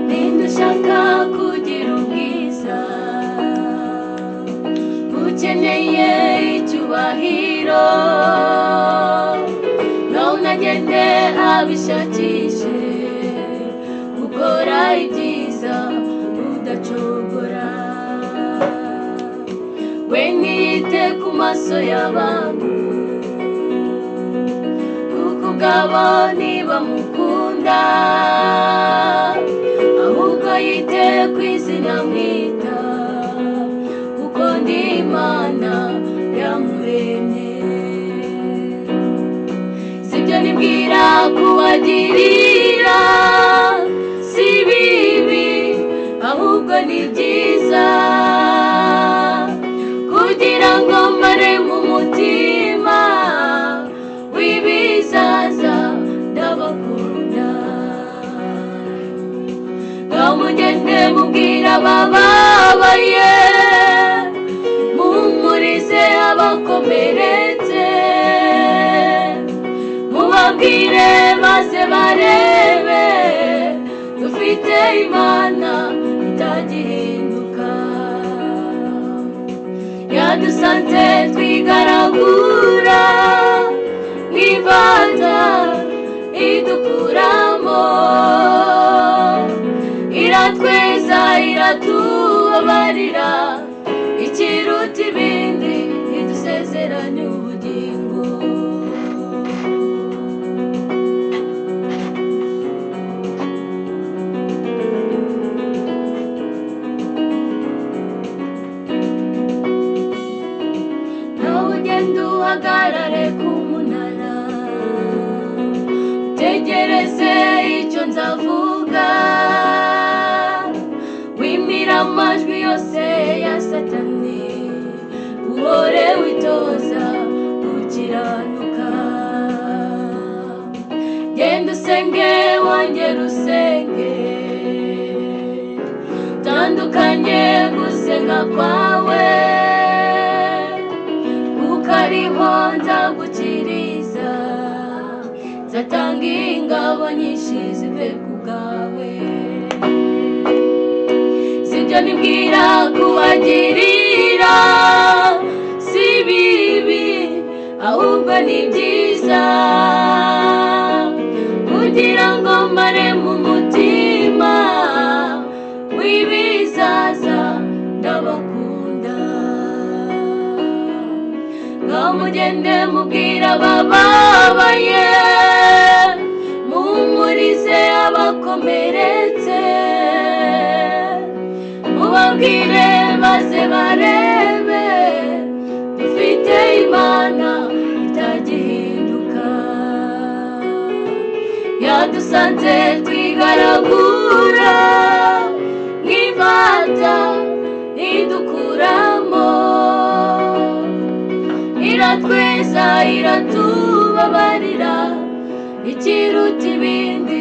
Ninde ushaka kugira ubwiza, ukeneye icyubahiro, none agende abishakishe, gukora ibyiza udacogora. We ntiyite ku maso y'abantu, kuko ubwabo ntibamukunda, ahubwo yite ku izina mwita, kuko ndi Imana yamuremye. Sibyo nibwira kubagirira si bibi, ahubwo ni byiza, kugira ngo mbare mu mutima w'ibizaza. Ndabakunda. Ngaho mugende mubwira abababaye, muhumurize abakomeretse, mubabwire maze barebe, dufite Imana itagihinduka. Yadusanze twigaragura nk'ivata, idukuramo, iratweza, iratubabarira, ikiruta ibindi idusezeranya ubugingo. Nawe ugenda uhagarare ku munara, utegereze icyo nzavuga, wimira amajwi yose ya Satani, uhore witoza gukiranuka. Genda usenge, wongere usenge, tandukanye gusenga kwawe, kuko ariho nzagukiriza, nzatanga ingabo nyinshi zive ku bwawe. Sibyo nibwira kubagirira si bibi, ahubwo ni byiza, kugira ngo mbare mu mutima w'ibizaza. Ndabakunda. Ngaho mugende mubwira abababaye, muhumurize abakomeretse, mubabwire maze barebe, dufite Imana itagihinduka. Yadusanze twigaragura nk'ivata, idukuramo, iratweza, iratubabarira, ikiruta ibindi